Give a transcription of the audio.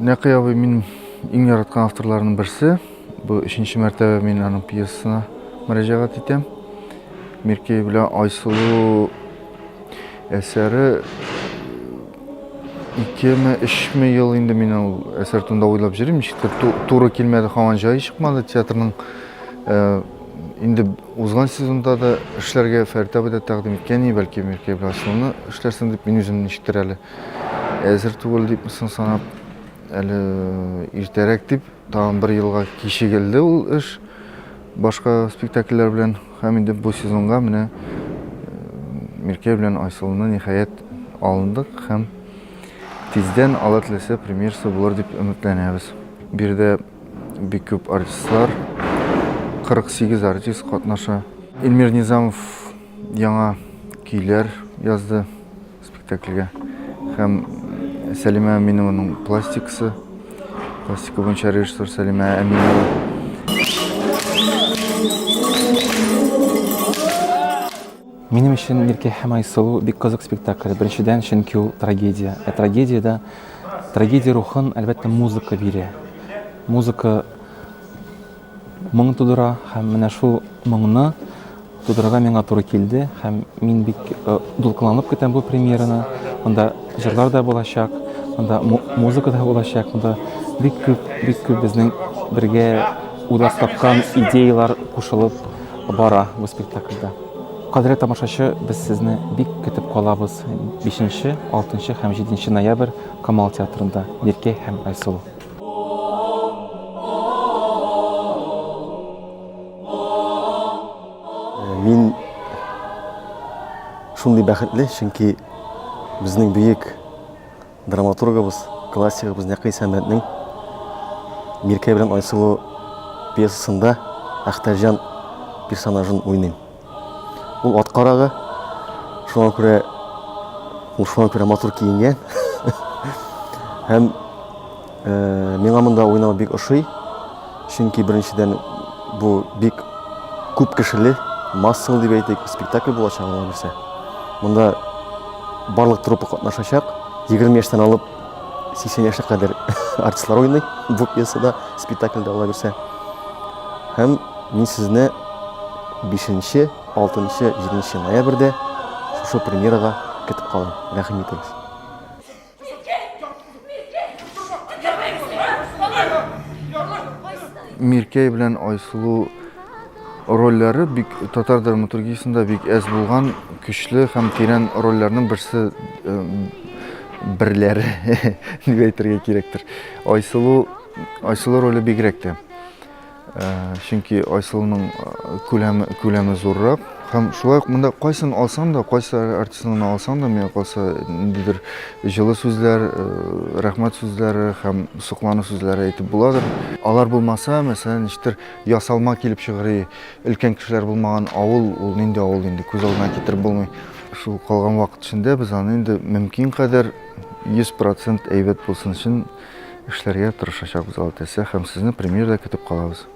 Нәкый абый минем иң яраткан авторларның берсе. Бу өченче мәртәбә мин аның пьесасына мөрәҗәгать итәм. Миркәй белән Айсылу әсәре икеме, өчме ел инде мин ул әсәр турында уйлап йөрим. Ничектер туры килмәде, һаман җае чыкмады. Театрның э, инде узган сезонда да эшләргә Фәрит абый да тәкъдим иткән иде, бәлки Миркәй белән Айсылуны эшләрсең дип, мин үзем ничектер әле әзер түгел дип соң санап, әле иртәрәк дип, тагын бер елга кичегелде ул эш башка спектакльләр белән. Һәм инде бу сезонга менә Миркәй белән Айсылуны ниһаять алындык һәм тиздән Алла теләсә премьерасы булыр дип өметләнәбез. Биредә бик күп артистлар, 48 артист катнаша. Эльмир Низамов яңа көйләр язды спектакльгә. Һәм Сәлимә Әминованың пластикасы, пластика буенча режиссер Сәлимә Әминова. Минем өчен Миркәй һәм Айсылу бик кызык спектакль. Беренчедән, чөнки ул трагедия. Ә трагедиядә трагедия рухын, әлбәттә, музыка бирә. Музыка моң тудыра һәм менә шул моңны тудырырга миңа туры килде һәм мин бик э, дулкынланып көтәм бу премьераны. Монда җырлар да булачак, монда музыка да булачак, монда бик күп, бик күп безнең бергә уйлап тапкан идеялар кушылып бара бу спектакльдә. Кадерле тамашачы, без сезне бик көтеп калабыз. 5, 6 һәм 7 ноябрь Камал театрында Миркәй һәм Айсылу. Мин шундый бәхетле, чөнки безнең бөек драматургыбыз, классигыбыз Нәкый Сәмәтнең Миркәй белән Айсылу пьесасында Әхтәрҗан персонажын уйныйм. Ул ат карагы, шуңа күрә ул шуңа күрә матур киенгән. Һәм э, миңа монда уйнау бик ошый. Чөнки беренчедән бу бик күп кешеле, массалы дип әйтик, спектакль булачак алла бирсә. Монда барлык труппа катнашачак. 20 яшьтән алып 80 яшькә кадәр артистлар уйный бу пьесада, спектакльдә алла бирсә. Һәм мин сезне 5, 6, 7 ноябрьдә шушы премьерага көтеп калам. Рәхим итегез. Миркәй белән Айсылу рольләре бик татар драматургиясендә бик әз булган көчле һәм тирән рольләрнең берсе э, берләре дип әйтергә кирәктер. Айсылу Айсылу роле бигрәк тә. Э, чөнки Айсылуның э, күләме, күләме зуррак. Һәм шулай ук монда кайсын алсаң да, кайсы артистны гына алсаң да, миңа калса, ниндидер җылы сүзләр, э, рәхмәт сүзләре һәм соклану сүзләре әйтеп буладыр. Алар булмаса, мәсәлән, ничектер ясалма килеп чыгыр, өлкән кешеләр булмаган авыл, ул нинди авыл инде, күз алдына китереп булмый. Шул калган вакыт эчендә без аны инде мөмкин кадәр 100% әйбәт булсын өчен Эшләргә тырышачакбыз, Алла теләсә, һәм сезне премьерада көтеп калабыз.